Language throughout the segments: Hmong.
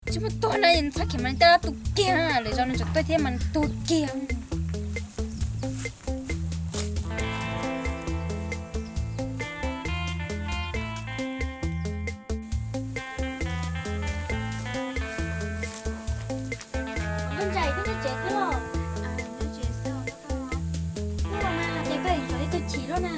Tsis muaj tuag na, txhob khiav mas nws twb tuag kiag, lwm zaus nws tseem tuaj thiab mas nws tuag kiag. Nkauj Ntsais, koj nyob tsev xwb los? Ua mas ces koj yuav ib tug chim luaj na.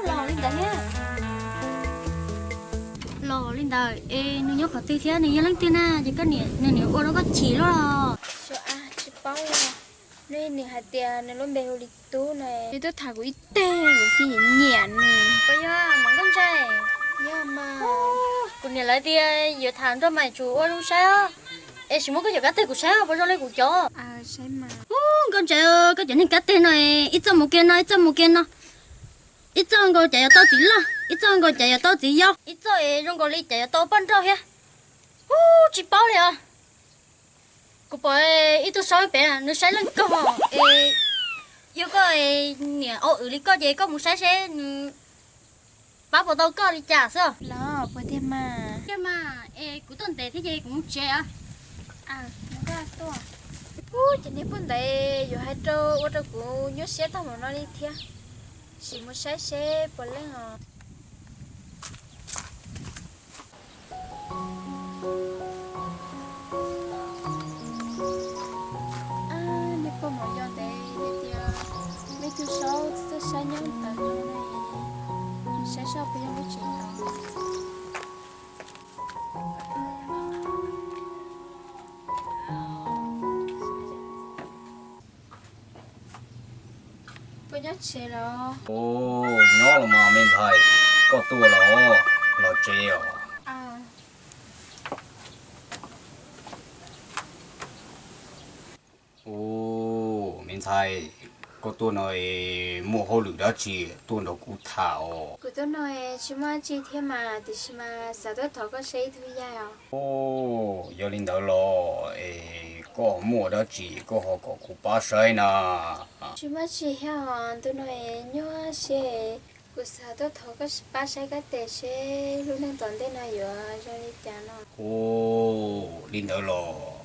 Los li ntawd thiab. Los li ntawd es nws nyob qhov twg thiab nws yog leej twg na, ces koj niam, nws niam ua rau koj chim luaj los? Tsis paub, nws hais tias nws lub npe hu li Tub no, nws twb tham kuv ib teg kuv cia li nyiam nws. Puas yog mas Nkauj Ntsais? Yog mas. Kuv niam lawv tias yuav tham nrog mas tsum ua zoo saib os. Es sim muab koj cov kab teg kuv saib os, puas zoo li kuv cov? Ub, Nkauj Ntsais, koj cov niag kab teg no, ib txoj mus kiag no, ib txoj mus kiag no, ib txoj nkaus cas yuav tau txiv loj, ib txoj nkaus cas yuav tau txiv yau, ib txoj es zoo nkaus li cas yuav tau poj nrauj thiab. Ub, tsis paub li os. Kuv pom ib tug saib pem nws saib leej kawg es yog koj niam au wm li koj ces koj mus saib seb nws pab puas tau koj li cas xwb. Los puas tiag mas? Tiag mas, es kuv tuaj ntev thiab ces kuv mus tsev os. Ub, ces niag poj ntawd yuav hais rau ua rau kuv nyuaj siab tag npaum no li thiab. Sim mus saib seb puas leej os. Niag poj mom yog ntev li tias, me tug saub txawj saib nyob ntawd no ne, saib saib puas yog lub tsev ntawd. Koj nyob tsev los? Nyob los mas me ntxhais, koj tuaj los, los tsev os. Ub, me ntxhais, koj tuaj no es muaj hauj lwm dab tsi tuaj nrog kuv tham os? Kuv tuaj no es tsis muaj dab tsi thiab mas, tiam sis mas xav tuaj thov koj saib ib tug yaig os. Ub, yog li ntawd los es koj muaj dab tsi koj ho kom kuv pab saib na? Tsis muaj dab tsi thiab os, ntu no es nyuaj siab, kuv xav tuaj thov koj pab saib kab tes seb lub neej tom ntej no yuav zoo li cas no. Ub, li ntawd los,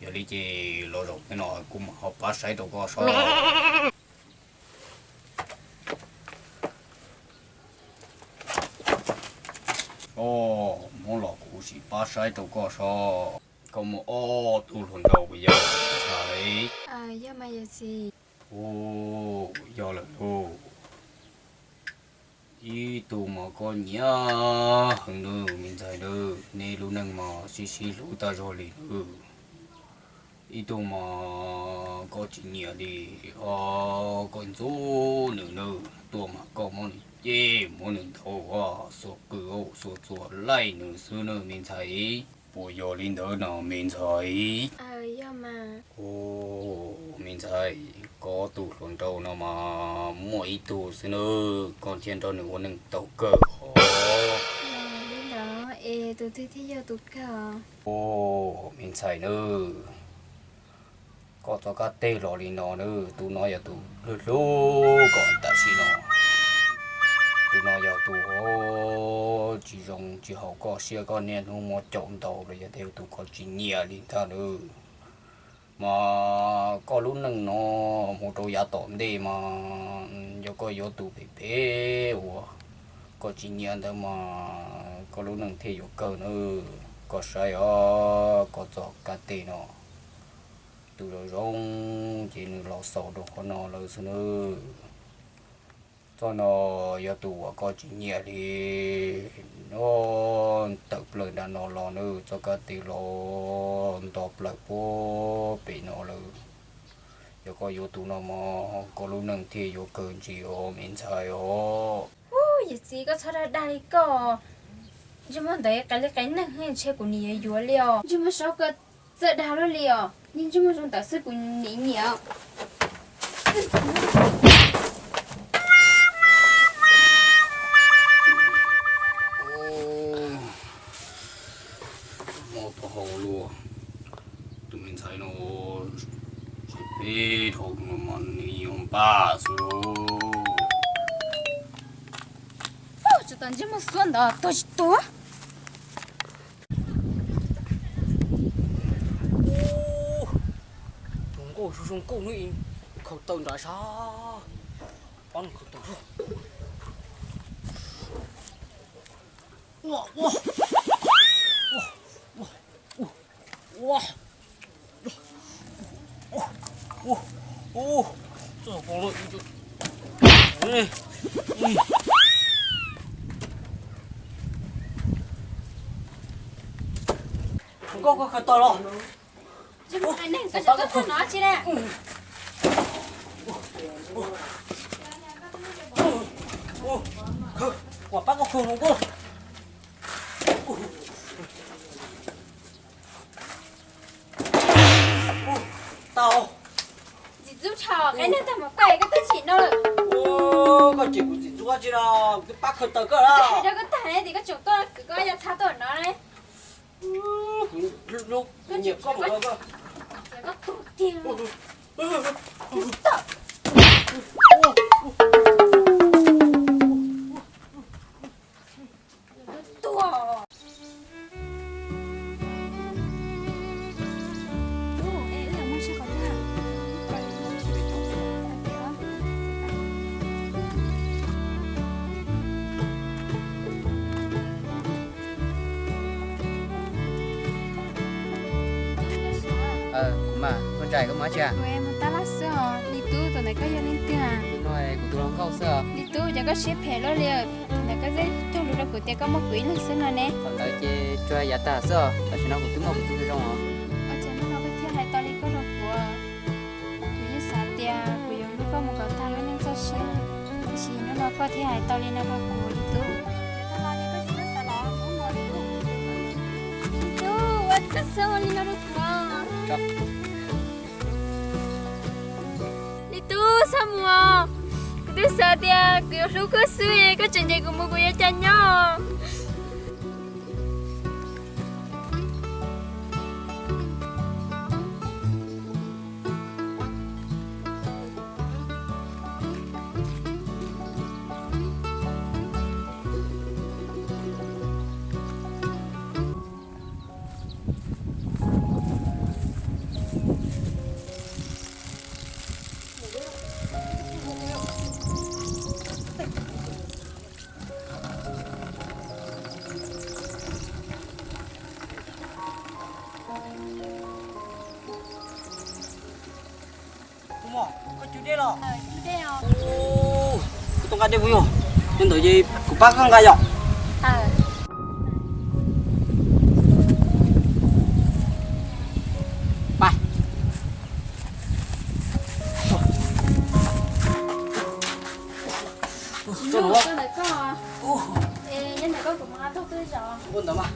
yog li ces los zaum no kuv mam ho pab saib rau koj sob. Os, muab los kuv sim pab saib rau koj sob. Koj muaj ob tug hluas nraug puas yog ntxhais? Yog mas yawm txiv. Ub, yog lawm lauj. Ib tug mas koj nyiam heev nawb me ntxhais nawb, nej lub neej mas sib sib hlub tag zog li nawb. Ib tug mas koj tsis nyiam li, o, koj ntxub nws nawb, tuaj mas koj muab nws cem muab nws ntaus, xuas qws xuas txuas laij nws xwb nawb me ntxhais. Puas yog li ntawd no me ntxhais? Yog mas. Ub, me ntxhais, koj tus hluas nraug no mas muaj ib tug xwb nawb, koj thiaj nrog nws ua neej tau kawg os. Li ntawd es tus twg thiaj yog tus kawg? Ub, me ntxhais nawb, koj txoj kab teg los li no nawb, tus no yog tus hlub hlub koj tam sim no. Tus no yog tus tsis zoo tsis haum koj siab, koj niaj hnub muab caum ntaus los yog tias tus koj tsis nyiam li ntag nawb. Mas koj lub neej no mus rau yav tom ntej mas yog koj yuav tus phem phem uas koj tsis nyiam ntawd mas koj lub neej thiaj yuav kawg nawb. Koj saib os, koj txoj kab teg no, tus zoo zoo ces nws los xaus rau qhov no lawm xwb nawb. Txoj no yog tus uas koj tsis nyiam li, no tawm plaws nram no los nawb, txoj kab teg los nto plaws puag pem no lawm. Yog koj yuav tus no mas koj lub neej thiaj yuav kawg ntsis os me ntxhais os. Ub, yawm txiv koj txhob dag dag li koj. Ntsej muag ntawd qias li qias neeg, ntshe kuv nim yuav yuav li os. Ntsej muag saub koj txawj dag luaj li os, niag ntsej muag zoo ntawd xwb kuv nim nyiam. Mob taub hau luaj, tus me ntxhais no, peb dhau no mas nws yuav npaj xwb lauj. Tom ntsej muag xuab ntawd tuag tsis tuag. Tus nkauj zoo zoo nkauj no, khaws taw nrad sav, pab nws khaws taw. Ua, ua, ua, ua, ua, ua, ua, txoj ko loj. Nkauj, koj khaws taw los? Tsis muaj neeg, koj tsis tau khaws no tsis ne. Kuv pab koj khaws no nkauj. Tau. Ntxim ntxub tshaj, qe neeg tag mas koj, koj twb tsim no lawm. Koj cem kuv ntxim ntxub tsis los, kuv twb pab khaws taw koj lawm. Hais rau koj tag ne, tias koj tseem tuaj kwv koj yog txha tuaj no ne. Kuv nyiam koj mus rau koj. Koj tus tiag. Tuag. Ub, es wb yuav mus ua si qhov twg? Kuv mas, koj ntsais koj mus dab tsi? Kuv mus tab laj xwb os. Li tub, tus ntawd koj yog leej twg? Tus no kuv tus hluas nkauj xwb os. Li tub, cas koj siab phem luaj li, ntawm koj twb cog lus rau kuv tias koj muaj kuv ib leeg xwb no ne. Thaum ntawd ces tsuas yav tag xwb os, tam sim no kuv twb muaj kuv tus zoo os. Ua cas hnub no koj thiaj hais tau li koj rau kuv? Kuv yeej xav tias kuv yuav hlub koj mus kom tag lub neej txoj sia, tiam sis hnub no koj thiaj hais tau li no rau kuv li tub. Li tub, ua cas koj xav ua li no rau kuv? Li tub, txhob mus, kuv twb xav tias kuv yuav hlub koj xwb, koj tseem ncaim kuv mus kuv yuav cas nyob. Tus muam, koj cug dej los? Koj tau nqa dej puas yog? Yog ntawd ces kuv pab koj nqa yom. Ntawm koj, ntawm koj, kuv mus nqa tog twg zos. Ua ntawd mas.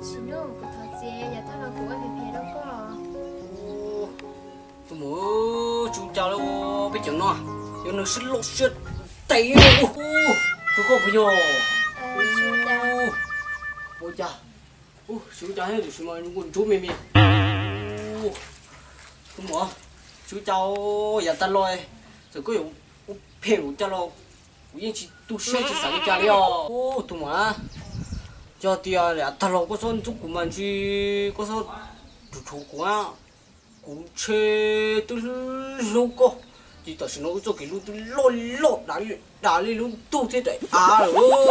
Tsis nug, kuv thov txim, yav tag los kuv ua phem phem rau koj. Tus muam, tsis ua cas li, peb cov no yog neeg siab loj siab tes. Tus koj puas yog? Ua cas? Tsis ua cas, tiam sis mas ntsub me me. Tus muam, tsis ua cas, yav tag los txawm koj yuav ua phem ua cas los kuv yeej tsis tu siab tsis xav li cas li os. Tus muam, yog tias yav tag los koj txhob ntxub kuv mas ntshe koj txhob rhuav rhuav kuv, kuv ntshe twb hlub koj, ces tam sim no wb txoj kev hlub twb loj loj dav li lub ntuj thiab daim av lawm.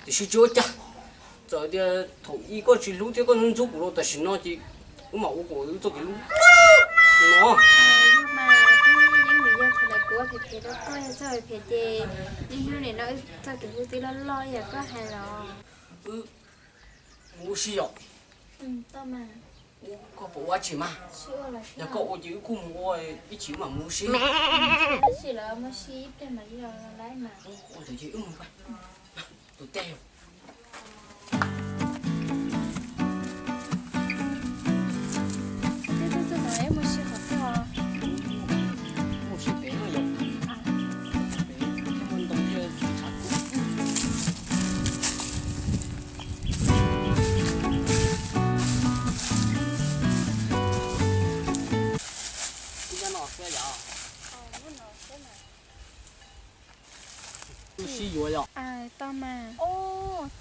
Tiam sis tsis ua cas, txawm tias thaum ub koj tsis hlub thiab koj ntxub kuv los tam sim no ces wb mam ua kom wb txoj kev hlub no. Yog mas, twb yeej vim yog thaum ntawd kuv ua phem phem rau koj, yog txoj phem ces niaj hnub nim no wb txoj kev hlub twb loj loj ib yam koj hais los. Wb mus ua si yom. Koj puas ua tsis mas? Yog koj ua ces wb kuj mus ua ib chim mam mus ua si. Ua ntawd ces wb mus. Tus teg.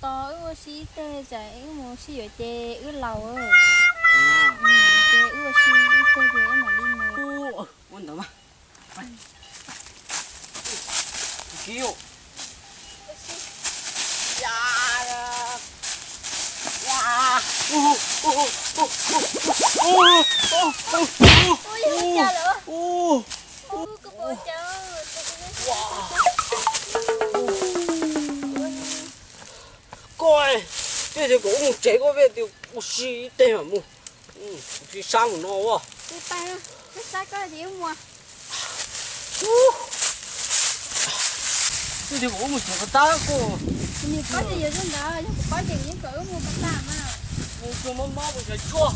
Tos wb ua si ib teg, tsam wb mus sib yuav ces wb laus. Ces wb ua si ib teg ces wb mam li mus. Ua ntawd mas. Kib. Koj, twb tias kom wb mus tsev koj pheej tias ua si ib teg mas mus. Kuv tsis sab mus no. Twb tias kom wb mus tsev puas tab koj. Mus tsuag mob mob mus tsev tsuag.